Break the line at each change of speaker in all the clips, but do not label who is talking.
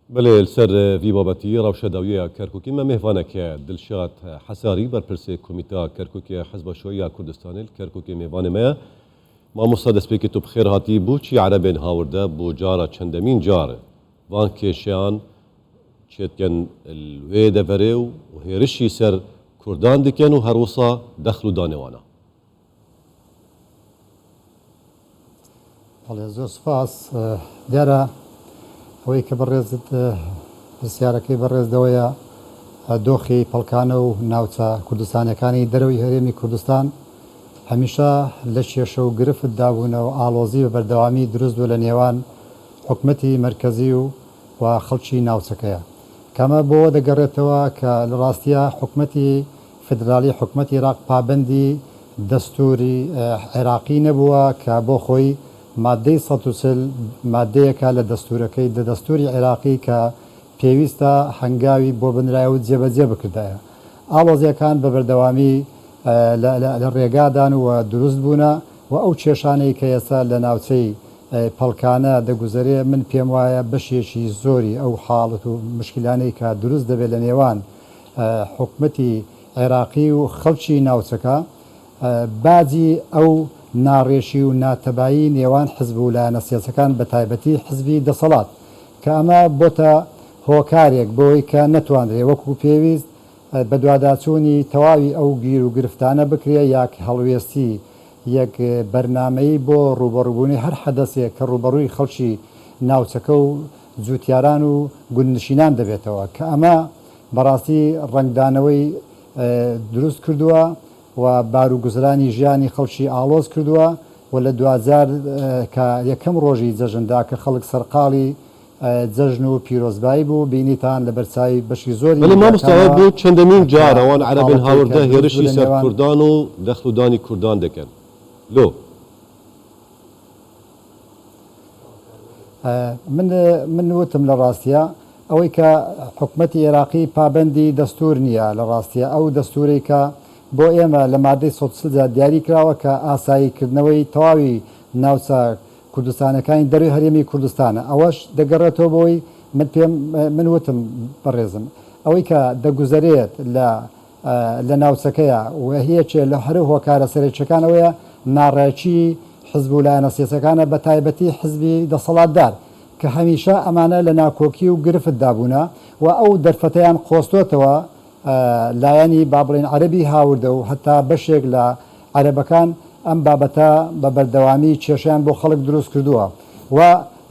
Belê li ser vî babetî rewşa dawiyê ya Kerkûkê me mêvaneke Dilşad Hesarî berpirsê Komîteya Kerkûkê ya Hizba Şoyî ya Kurdistanê li Kerkûkê mêvanê me ye. Mamosta destpêkê tu bi xêr hatî bo çî erebên hawirde bo cara çendemîn car van kêşeyan çêdikin li wê deverê û hêrişî ser Kurdan dikin û herwisa dexl û danê wan a.
بەڵێ زۆر سوپاس. دیارە ئەوەی کە بەڕێزت پرسیارەکەی بەڕێز لەوەیە دۆخی پەڵکانە و ناوچە کوردستانیەکانی دەرەوەی هەرێمی کوردستان هەمیشە لە کێشە و گرفت دابوونە و ئاڵۆزی بە بەردەوامی دروست بوو لە نێوان حکومەتی مەرکەزی و و خەڵکی ناوچەکەیە کەمە بۆوە دەگەڕێتەوە کە لە ڕاستیا حکومەتی فیدراڵی حکومەتی عێراق پابەندی دەستوری عێراقی نەبووە کە بۆ خۆی ماددەی 140 ماددەیەکە لە دەستورەکەی لە دەستوری عێراقی کە پێویستە هەنگاوی بۆ بنرایە و جێبەجێ بکردایە. ئاڵۆزیەکان بە بەردەوامی لە ڕێگادان و دروست بوونە و ئەو کێشانەی کە ئێستا لە ناوچەی پەڵکانە دەگوزەرێ من پێم وایە بەشێکی زۆری ئەو حاڵەت و مشکیلانەی کە دروست دەبێت لە نێوان حکومەتی عێراقی و خەڵکی ناوچەکە باجی ئەو ناڕێکی و ناتەبایی نێوان حزب و لایەنە سیاسەکان بەتایبەتی حزبی دەسەڵات کە ئەمە بۆتە هۆکارێک بۆی کە نەتوانرێ وەکو پێویست بەدواداچوونی تەواوی ئەو گیر و گرفتانە بکرێ یاک هەڵوێستی یەک بەرنامەیی بۆ ڕووبەڕووبوونەی هەر حەدەسێک کە ڕووبەڕووی خەڵکی ناوچەکە و جووتیاران و گوندنشینان دەبێتەوە کە ئەمە بەڕاستی ڕەنگدانەوەی دروست کردووە و باروگوزرانی ژیانی خەڵکی ئاڵۆز کردووە و لە دواجار کە یەکەم ڕۆژی جەژندا کە خەڵک سەرقاڵی جەژن و پیرۆزبایی بوو بینیتان لە بەرچاوی بەشی زۆری
بەڵێ مامۆستا ئەوە
میدیاکانەوە
بۆ چەندەمین
کە
جارە وان عەرەبێن
حاڵەتێک کە
هاوردە
دروست بوو
هێرشی
لە
سەر
نێوان
کوردان و دەخل و دانی کوردان دەکەن لۆ؟
من من وتم لە ڕاستیا ئەوەی کە حکومەتی عێراقی پابەندی دەستور نییە لە ڕاستیا ئەو دەستورەی کە بۆ ئێمە لە مادەی 140 دا دیاری کراوە کە ئاسایی کردنەوەی تەواوی ناوچە کوردستانەکانی دەروی هەرێمی کوردستانە ئەوەش دەگەڕێتەوە بۆی من پێم من وتم بەڕێزم ئەوەی کە دەگوزەرێت لە لە ناوچەکەیە و یەکێ لە هەرە هۆکارە سەرەکیەکان ئەوەیە ناڕێکی حزب و لایەنە سیاسیەکانە بە تایبەتی حزبی دەسەڵاتدار کە هەمیشە ئەمانە لە ناکۆکی و گرفتدا بوونە و ئەو دەرفەتەیان قۆستۆتەوە لایەنی با بڵێین عەرەبی هاوردە و هەتا بەشێک لە عەرەبەکان ئەم بابەتە بە بەردەوامی کێشەیان بۆ خەڵک دروست کردووە و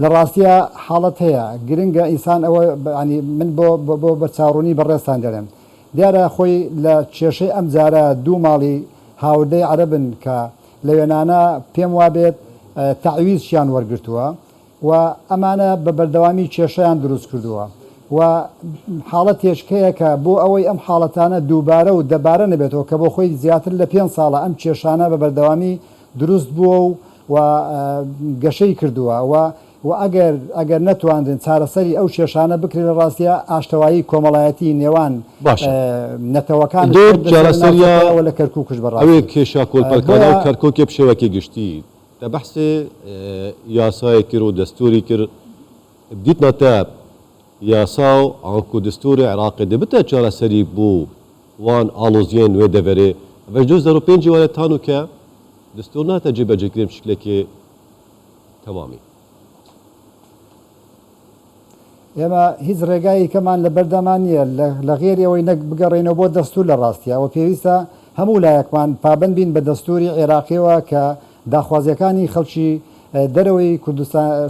لە ڕاستیا حاڵەت هەیە گرنگە ئینسان ئەوە یانی من بۆ بۆ بەرچاوڕوونی بەڕێزتان دەڵێم دیارە خۆی لە کێشەی ئەم جارە دوو ماڵی هاوردەی عەرەبن کە لە وێنانە پێم وابێت تەعویزشیان وەرگرتووە و ئەمانە بە بەردەوامی کێشەیان دروست کردووە و حاڵەتێش هەیە کە بۆ ئەوەی ئەم حاڵەتانە دووبارە و دەبارە نەبێتەوە کە بۆ خۆی زیاتر لە پێنج ساڵە ئەم کێشانە بە بەردەوامی دروست بووە و و گەشەی کردووە و و ئەگەر ئەگەر نەتوانرێن چارەسەری ئەو کێشانە بکرێت لە ڕاستیا ئاشتەوایی کۆمەڵایەتی نێوان
باشە
نەتەوەکان
دۆر
تێک دەچێت لە
چارەسەریا
ناوچەکە و لە کەرکوکش
ئەوێ
بەڕاستی
کێشا کۆلپەلکانە
بۆیە
و کەرکوکێ بشێوەکی گشتی تە بەحسێ یاسایێ کر و دەستوری کر بدیتنا تە یاسا و ئانکو دستوری عراقێ دبتە چارەسەری بو وان ئاڵۆزیێن وێ دەڤەرێ ڤەژ 2005 وەرە تانوکە دستور ناتە جێبەجێکرێن بشکلەکێ تەمامی.
ئێمە هیچ ڕێگایکەمان لە بەردەمان نییە لە غێری ئەوەی نەک بگەڕێینەوە بۆ دەستوور لە ڕاستیا و پێویستە هەموو لایەکمان پابەند بین بە دەستووری عێراقیەوە کە داخوازیەکانی خەڵکی دەرەوەی کوردستان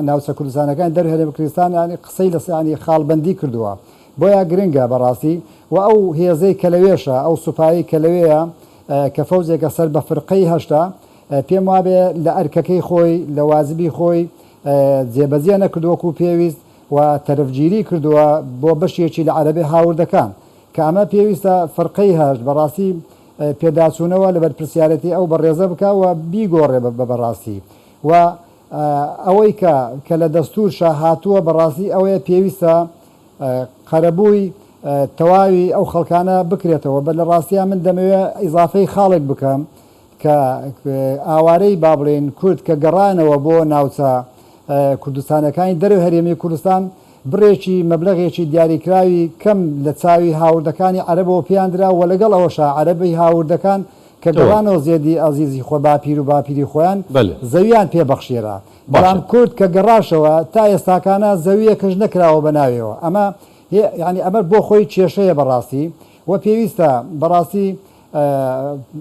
ناوچە کوردستانەکانی دەر هەرێمی کوردستان ینی قسەی لە ینی خاڵبەندی کردووە بۆیە گرنگە بەڕاستی و ئەو هێزەی کە لەوێشە ئەو سوپایی کە لەوێیە کە فەوجێکە سەر بە فرقەی هەشتا پێم وابێ لە ئەرکەکەی خۆی، لە واجبی خۆی جێبەجێ نەکردووە وەکو پێویست و تەرەفگیری کردووە بۆ بەشێکی لە عەرەبی هاوردەکان کە ئەمە پێویستە فرقەی هەشت بەڕاستی پێداچوونەوە لە بەرپرسیارێتی ئەو بەڕێزە بکا و بیگۆڕێ بە بەڕاستی و ئەوەی کە کە لە دەستوورشا هاتووە بەڕاستی ئەوەیە پێویستە قەرەبووی تەواوی ئەو خەڵکانە بکرێتەوە بە لە ڕاستیا من دەمەوێ ئیزافەی خاڵێک بکەم کە ئاوارەی با بڵێین کورد کە گەڕانەوە بۆ ناوچە کوردستانەکانی دەرەوەی هەرێمی کوردستان. بڕێکی مەبلەغێکی دیاریکراوی کەم لە چاوی هاوردەکانی عەرەبەوە پێیان درا و لەگەڵ ئەوەشا عەرەبی هاوردەکان کە گەڕانەوە زێدی ئەزیزی خۆ باپیر و باپیری خۆیان زەویان پێ بەخشێرا بەڵام کورد کە گەڕاشەوە تا ئێستاکانە زەویەکش نەکراوە بە ناوێوە ئەمە یانی ئەمە بۆ خۆی کێشەیە بەڕاستی و پێویستە بەڕاستی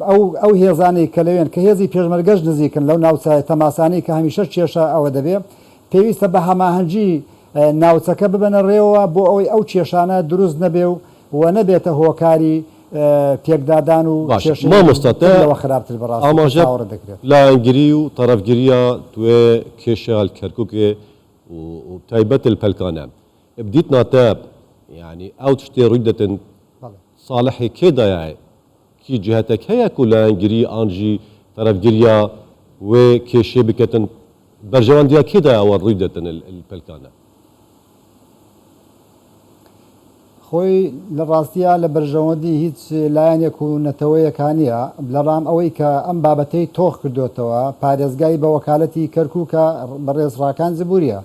ئەو ئەو هێزانەی کە لەوێن کە هێزی پێشمەرگەش نزیکن لەو ناوچە تەماسانەی کە هەمیشە کێشە ئەوە دەبێ پێویستە بە هەماهەنگی ناوچەکە ببەنە ڕێوە بۆ ئەوەی ئەو کێشانە دروست نەبێ و و نەبێتە هۆکاری پێکدادان و
باشە
کێشەی
مامۆستا
تر
تە
لەوە خراپتر بەڕاستی کە
ئاماژە
چاوەڕێ دەکرێت.
لایەنگری و تەڕەفگرییا توێ کێشە لکەرکوکێ و و تایبەت الپەلکانە بدیتنا تە یانی ئەو تشتێ ڕوی دەتن
بەڵێ.
ساڵحی کێ دایە کی جهتەک هەیە کو لایەنگری ئانژی تەرەفگریا وێ کێشێ بکەتن بەرژەوەندیا کێ دایە ئەوە ڕوی دەتن الپەلکانە؟
خۆی لە ڕاستیا لە بەرژەوەندی هیچ لایەنێک و نەتەوەیەکا نییە، لەڕام ئەوەی کە ئەم بابەتەی تۆخ کردۆتەوە پارێزگای بە وەکالەتی کەرکوکە بەڕێز ڕاکان جبوریە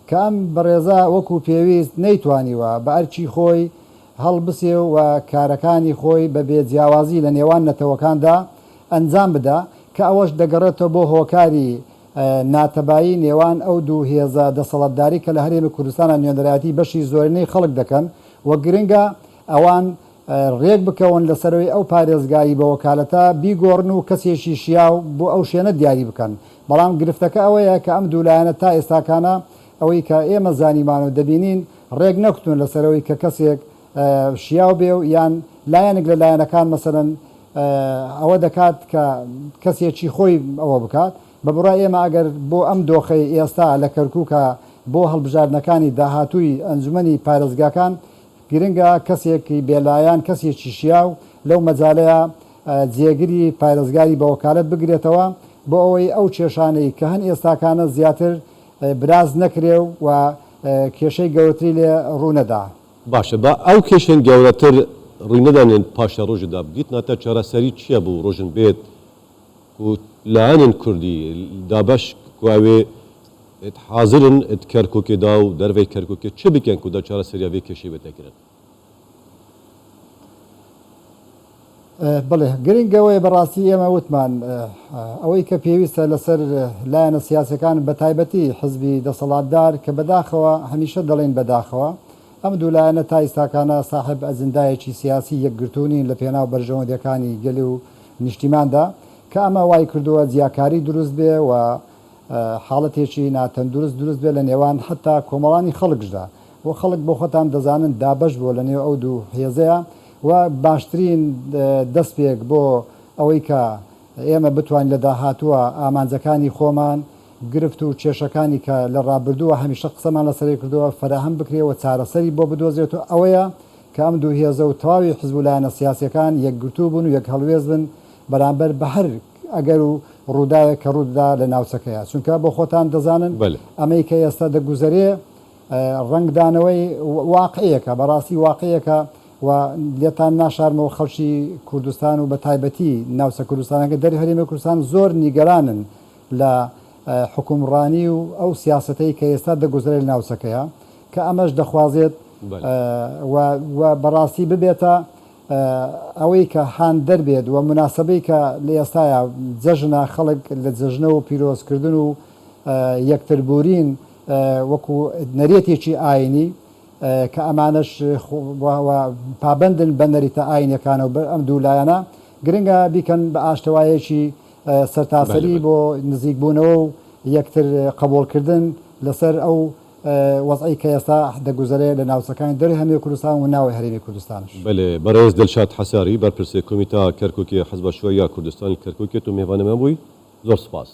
کە ئەم بەڕێزە وەکو پێویست نەیتوانیوە بە ئەرکی خۆی هەڵبسێ و کارەکانی خۆی بە بێ جیاوازی لە نێوان نەتەوەکاندا ئەنجام بدا کە ئەوەش دەگەڕێتەوە بۆ هۆکاری ناتەبایی نێوان ئەو دوو هێزە دەسەڵاتداری کە لە هەرێمی کوردستانا نوێنەرایەتی بەشی زۆرینەی خەڵک دەکەن و گرنگە ئەوان رێک بکەون لەسەرەوەی ئەو پارێزگای بە وەکالەتە بیگۆڕن و کەسێکی شیاو بۆ ئەو شوێنە دیاری بکەن بەڵام گرفتەکە ئەوەیە کە ئەم دوو لایەنە تا ئێستاکانە ئەوەی کە ئێمە زانیمان و دەبینین رێک نەکوتون لەسەرەوەی کە کەسێک شیاو بێ و یان لایەنێک لە لایەنەکان مەسەلەن ئەوە دەکات کە کەسێکی خۆی ئەوە بکات بە بڕای ئێمە ئەگەر بۆ ئەم دۆخەی ئێستا لە کەرکوکە بۆ هەڵبژاردنەکانی داهاتووی ئەنجومەنی پارێزگاکان گرنگە کەسێکی بێلایەن کەسێکی شیاو لەو مەجالەیا جێگری پارێزگاری بە وەکالەت بگرێتەوە بۆ ئەوەی ئەو کێشانەی کە هەن ئێستاکانە زیاتر براز نەکرێ و کێشەی گەورەتری لێ ڕوونەدا.
باشە با ئەو کێشەن گەورەتر ڕوی نەدانێن پاشە ڕۆژدا بدیتنا تا چارەسەری چیە بوو ڕۆژن بێت کو لایەنن کوردی دابەش کو ئەوێ ات حازرن ات کەرکوکێ دا و دەرڤەی کەرکوکێ چ بکەن کو دا چارەسەریا ڤێ کێشەی بێتە کرن؟
بەڵێ گرنگ ئەوەیە بەڕاستی ئێمە وتمان ئەوەی کە پێویستە لەسەر لایەنە سیاسەکان بە تایبەتی حزبی دەسەڵاتدار کە بەداخەوە هەمیشە دەڵێین بەداخەوە ئەم دوو لایەنە تا ئیستاکانە ساحێب ئەجندایەکی سیاسی یەکگرتوو نین لە پێناو بەرژەوەندیەکانی گەل و نیشتیماندا کە ئەمە وای کردووە جیاکاری دروست بێ و حاڵەتێکی ناتەندروست دروست بێت لە نێوان حەتا کۆمەڵانی خەڵکشدا و خەڵک بۆ خۆتان دەزانن دابەش بووە لە نێو ئەو دوو هێزەیا و باشترین دەستپێک بۆ ئەوەی کە ئێمە بتوانین لە داهاتووە ئامانجەکانی خۆمان گرفت و کێشەکانی کە لە ڕابردووە هەمیشە قسەمان لەسەری کردووە فەراهەم بکرێ و چارەسەری بۆ بدۆزرێت و ئەوەیە کە ئەم دوو هێزە و تەواوی حزب و لایەنە سیاسیەکان یەکگرتوو بن و یەکهەڵوێست بن بەرامبەر بە هەر ئەگەر و ڕووداوێک کە ڕوودەدا لە ناوچەکەیا چونکە بۆ خۆتان دەزانن
بەلێ.
ئەمەی کە ئێستا دەگوزەرێ ڕەنگدانەوەی واقعیەکە بەڕاستی واقعیەکە و لێتان ناشارمەوە خەڵکی کوردستان و بە تایبەتی ناوچە کوردستانەکە دەری هەرێمی کوردستان زۆر نیگەرانن لە حوکمڕانی و ئەو سیاسەتەی کە ئێستا دەگوزەرێ لە ناوچەکەیا کە ئەمەش دەخوازێت
بەلێ.
و و بەڕاستی ببێتە ئەوەی کە هاندەر بێت و موناسەبەی کە لە ئێستایا جەژنە خەڵک لە جەژنە و پیرۆز کردن و یەکتر بورین وەکو نەرێتێکی ئاینی کە ئەمانەش پابەندن بە نەریتە ئاینیەکانەوە ئەم دوو لایەنە گرنگە بیکەن بە ئاشتەوایەکی سەرتاسەری بۆ نزیک بوونەوە و یەکتر قبوڵ کردن لەسەر ئەو وەزعی کە ئێستا دەگوزەرێ لە ناوچەکانی دەرەوەی هەرێمی کوردستان و ناوەوەی هەرێمی کوردستانش.
بەلێ بەڕێز دلشاد حەساری بەرپرسێ کومیتا کەرکوکێ حزبا شوعییا کوردستان کەرکوکێ تو مێڤانێ مە بووی زۆر سپاس.